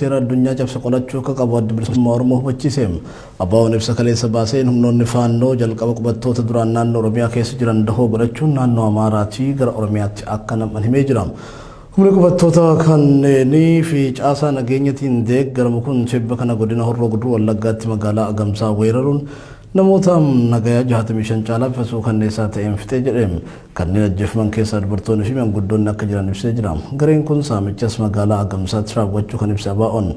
seera addunyaa cabse qolachuu akka qabu Addi Bilisummaa Oromoo hubachiise. ABOn ibsa kaleessa baaseen humnoonni Faannoo jalqaba qubattoota duraan naannoo Oromiyaa keessa jiran dahoo godhachuun naannoo Amaaraatii gara Oromiyaatti akka nam'an himee jira. Humni qubattoota kanneenii fi caasaa nageenyatiin deeggaramu kun tibba kana godina Horroo Guduruu Wallaggaatti magaalaa Agamsaa weeraruun namoota nagayaa 65 caalaa bifa suukanneessaa ta'een fixe jedhe. Kanneen ajjeefaman keessaa dubartoonni fi manguddoonni akka jiran ibsee jira. Gareen kun saamichas magaalaa Agamsaatti raawwachuu kan ibse ABOn,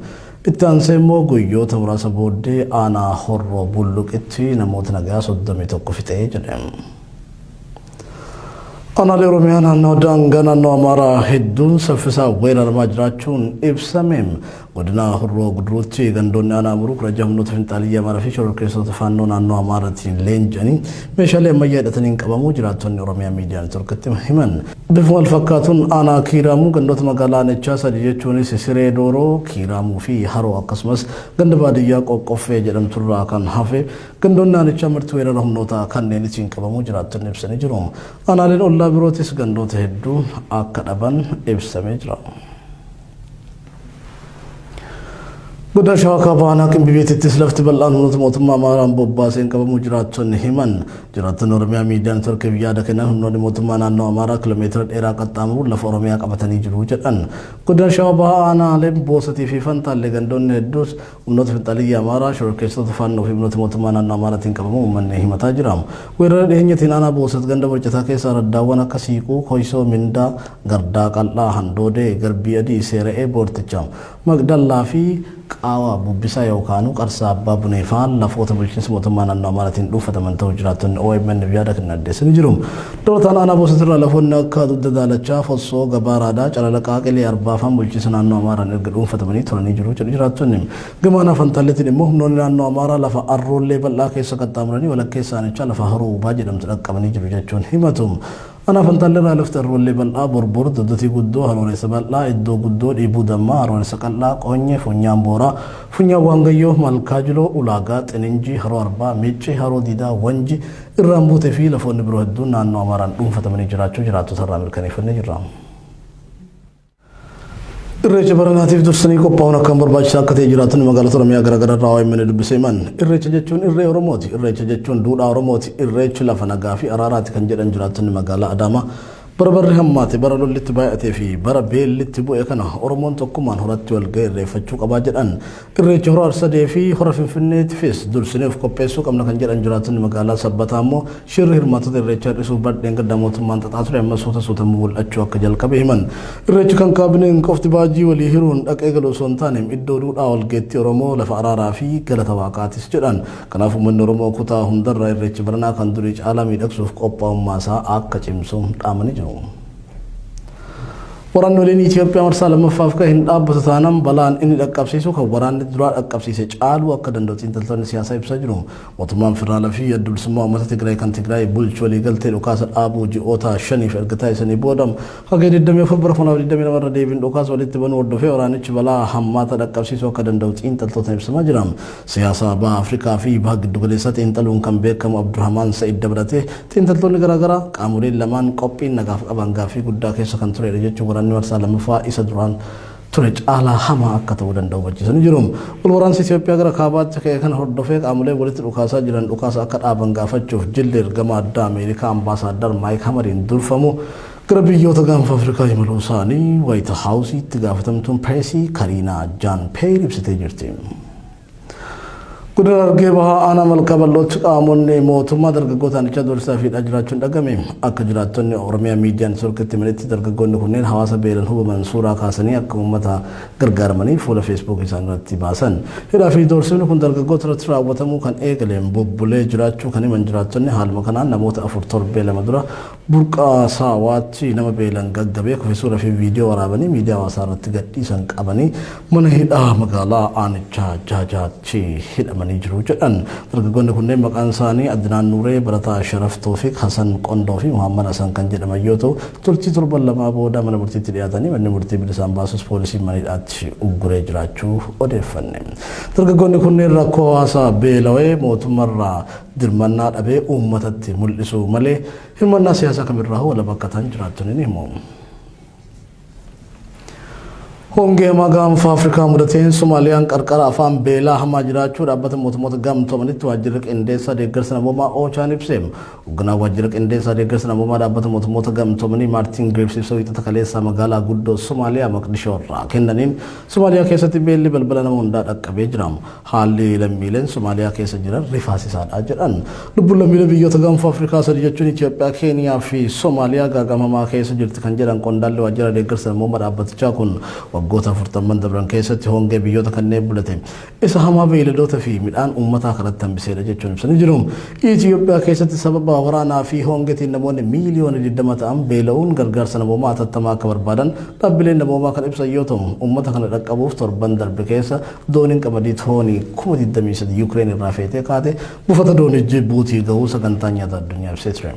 itti aansee immoo guyyoota muraasa booddee aanaa Horroo Bulluqitti namoota nagayaa 31 fixe jedhe. Aanaalee Oromiyaa naannoo daangaa naannoo Amaaraa hedduun saffisaan weeraramaa jiraachuun ibsame. Godina Horroo Guduruutti gandoonni aanaa Amuruu 16 humnoota finxaaliyyii Amaaraa fi shororkeessitoota Faannoo naannoo Amaaraatiin leenji'anii meeshaalee ammayyaa hidhataniin qabamuu jiraattonni Oromiyaa Miidiyaa Neetwoorkitti himan. Bifuma walfakkaatuun aanaa Kiiraamuu gandoota magaalaa aanichaa sadi jechuunis Siree Dooroo, Kiiraamuu fi Haroo akkasumas ganda baadiyyaa Qoqqoffee jedhamturraa kan hafe gandoonni aanichaa marti weerara humnoota kanneenitiin qabamuu jiraattonni ibsanii jiru. Aanaaleen ollaa birootis gandoota hedduu akka dhaban ibsamee jira. Godina Shawaa Kaabaa Aanaa Qimbibiitittis lafti bal'aan humnoota mootummaa Amaaraan bobbaaseen qabamuu jiraattonni himan. Jiraattonni Oromiyaa Miidiyaa Networkiif yaada kennan humnoonni mootummaa naannoo Amaaraa kilomeetira dheeraa qaxxaamuruun lafa Oromiyaa qabatanii jiru jedhan. Godina Shawaa Bahaa Aanaaleen Boosatii fi Fantaallee gandoonni hedduus Humnoota finxaaleyyii Amaaraa, shororkeessitoota Faannoo fi humnoota mootummaa naannoo Amaaraatiin qabamuu uummanni himataa jira. Weerara dhiyeenyatiin aanaa Boosat ganda Borcataa keessa araddaawwan akka Siiquu, Koysoo, Mindaa, Gardaa Qal'aa, Handoodee, Garbii Adii, Seera'ee, Boorticha, Maqdallaa fi Qaawa Bubbisaa yookaanuu Qarsaa Abbaa Bunee fa'aan lafoota bulchiinsa mootummaa naannoo Amaaraatiin dhuunfataman ta'uu jiraattonni OMN'f yaada kennan addeessanii jiru. Dabalataan aanaa Boosat irraa lafoonni akka Dugda Daalachaa, Fossoo, Gabaa Raadaa, Calalaqaa, Qilee Arbaa faan bulchiinsa naannoo Amaaraan erga dhuunfatamanii turanii jiru jedhu jiraattonni. Gama aanaa Fantaalleetiin immoo humnoonni naannoo Amaaraa lafa Arroollee bal'aa keessa qaxxaamuranii walakkeessa aanichaa lafa Haroo Uubaa jedhamtu dhaqqabanii jiru jechuun himatu. Aanaa Fantaallee irraa lafti Arroollee bal'aa, Borbor, Doddotii Guddoo, Harooressa Bal'aa, Iddoo Guddoo, Dhiibuu Dammaa, Harooressa Qal'aa, Qoonye, Funyaan Booraa, Funyaan Waangayyoo, Malkaa Jiloo, Ulaagaa, Xininjii, Haroo Arbaa, Micci, Haroo Diidaa, Wanji, Irraan Buutee fi lafoonni biroo hedduun naannoo Amaaraan dhuunfatamanii jiraachuu jiraattota irraa mirkaneeffannee jirra. Irreecha baranaatiif dursanii qophaa'uun akkaan barbaachisaa akka ta'e jiraattonni magaalota Oromiyaa garaagaraa irraa OMN dubbisee himan. Irreecha jechuun irree Oromooti. Irreecha jechuun duudhaa Oromooti. Irreechi lafa nagaa fi araaraati kan jedhan jiraattonni magaalaa Adaamaa bara barri hammaate, bara lolli itti baay'atee fi bara beelli itti bu'e kana Oromoon tokkummaan horatti wal ga'ee irreeffachuu qabaa jedhan. Irreecha Hora Arsadee fi Hora Finfinneetifis dursinee of qopheessuu qabna kan jedhan jiraattonni magaalaa Sabbataa ammoo shirri hirmaattota Irreechaa hir'isuuf bar dheengaddaa mootummaan xaxaa ture amma suuta suuta mumul'achuu akka jalqabe himan. Irreechi kan kaabineen qofti baajii walii hiruun dhaqee galu osoo hin taane iddoo duudhaa walgeettii Oromoo lafa araaraa fi galata Waaqaatis jedhan. Kanaaf uummanni Oromoo kutaa hundarraa Irreecha baranaa kan durii caalaa miidhagsuuf qophaa'ummaa isaa akka cimsu dhaamanii jiru. Waraanni waliinii Itiyoophiyaa marsaa lammaffaaf ka'e hin dhaabbatu taanaan balaan inni dhaqqabsiisu kan waraanni duraa dhaqqabsiise caaluu akka danda'u xiinxaltoonni siyaasaa ibsaa jiru. Mootummaan Federaalaa fi Adda Bilisummaa Uummata Tigraay kan Tigraay bulchu waliigaltee dhukaasa dhaabuu ji'oota shaniif erga taasisanii booda Hagayya 24 bara 2022 irra deebiin dhukaasa walitti banuu hordofee waraanichi balaa hammaataa dhaqqabsiisuu akka danda'u xiinxaltootaan ibsamaa jira. Siyaasa Baha Afrikaa fi Baha Giddugaleessaa xiinxaluun kan beekamu Abdurahmaan Sa'id dabalatee xiinxaltoonni garaagaraa qaamoleen lamaan qophiin nagaaf qaban gaaffii guddaa keessa kan tureedha jechuun waraanni marsaa lammaffaa isa duraan ture caalaa hamaa akka ta'uu danda'u hubachiisanii jiru. Wal waraansi Itoophiyaa gara kaabaatti ka'e kana hordofee qaamoleen walitti dhukaasaa jiran dhukaasa akka dhaaban gaafachuuf jilli ergama addaa Ameerikaa Ambaasaaddar Maayik Hamariin durfamu gara biyyoota gaanfa Afrikaa imaluu isaanii Waayit Haawusiitti gaafatamtuun pireesii Kariinaa Jaan Peeyir ibsitee jirti. Godina Harargee Bahaa Aanaa Malkaa Bal'ootti qaamonni mootummaa dargaggoota aanichaa doorsisaa fi hidhaa jiraachuun dhagame. Akka jiraattonni Oromiyaa Miidiyaa Neetwoorkitti himanitti dargaggoonni kunneen hawaasa beelan hubaman suuraa kaasanii akka uummata gargaaramaniif fuula Feesbuukii isaanii irratti baasan. Hidhaa fi doorsifni kun dargaggoota irratti raawwatamuu kan eegaleen bubbulee jiraachuu kan himan jiraattonni haaluma kanaan namoota 4 torbee 2 dura Burqaa Saawaatti nama beelan gaggabee kufe suura fi viidiyoo waraabanii miidiyaa hawaasaa irratti gadhiisan qabanii mana hidhaa magaalaa aanichaa Jaajaatti hidhamanii jiru jedhan. Dargaggoonni kunneen maqaan isaanii Adnaan Nuuree, Barataa Sharaf Toofiq, Hasan Qondoo fi Muhammad Hasan kan jedhaman yoo ta'u, turtii torban lamaa booda mana murtiitti dhiyaatanii manni murtii bilisaan baasus poolisiin mana hidhaatti ugguree jiraachuu odeeffanne. Dargaggoonni kunneen rakkoo hawaasaa beelawee mootummarraa dirmannaa dhabee uummatatti mul'isuu malee hirmannaa siyaasaa kamirraahuu walaba akka ta'an jiraattonni ni himu. Hongee hamaa gaanfa Afrikaa mudateen Somaaliyaan qarqara afaan beelaa hamaa jiraachuu dhaabbata mootummoota gamtoomanitti waajjirri qindeessaa deeggarsa namoomaa Oochaan ibse. Hoogganaa waajjira qindeessaa deeggarsa namoomaa dhaabbata mootummoota gamtoomanii Maartiin Griffiths ibsa wiixata kaleessaa magaalaa guddoo Somaaliyaa Maqdishoo irraa kennaniin Somaaliyaa keessatti beelli balbala nama hundaa dhaqqabee jira. Haalli lammiileen Somaaliyaa keessa jiran rifaasisaadha jedhan. Lubbuun lammiilee biyyoota gaanfa Afrikaa sadi jechuun Itoophiyaa, Keeniyaa fi Somaaliyaa gaagamamaa keessa jirti kan jedhan qondaalli waajjira deeggarsa namoomaa dhaabbatichaa kun waggoota 40 dabran keessatti hongee biyyoota kanneen mudate isa hamaa beeyladoota fi midhaan uummataa kanatti hambiseedha jechuun ibsanii jiru. Itoophiyaa keessatti sababa waraanaa fi hongeetiin namoonni miiliyoona 20 ta'an beela'uun gargaarsa namoomaa hatattamaa akka barbaadan dhaabbileen namoomaa kan ibsan yoo ta'u, uummata kana dhaqqabuuf torban darbe keessa dooniin qamadii toonii 23,000 Yukireen irraa feetee kaate buufata doonii Jibuutii gahuu sagantaa nyaata addunyaa ibsee ture.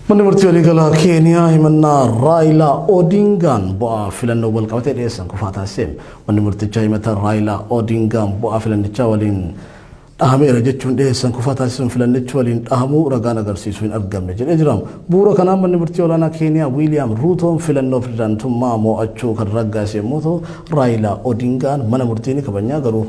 Manni murtii waliigalaa Keeniyaa himannaa Raayilaa Odingaan bu'aa filannoo wal qabatee dhiyeessan kufaa taasise. Manni murtichaa himata Raayilaa Odingaan bu'aa filannichaa waliin dhahameera jechuun dhiyeessan kufaa taasisuun filannichi waliin dhahamuu ragaan agarsiisu hin argamne jedhee jira. Bu'uura kanaan manni murtii olaanaa Keeniyaa Wiiliyaam Ruutoon filannoo pirezidaantummaa mo'achuu kan raggaase yommuu ta'u, Raayilaa Odingaan mana murtii ni kabajnaa garuu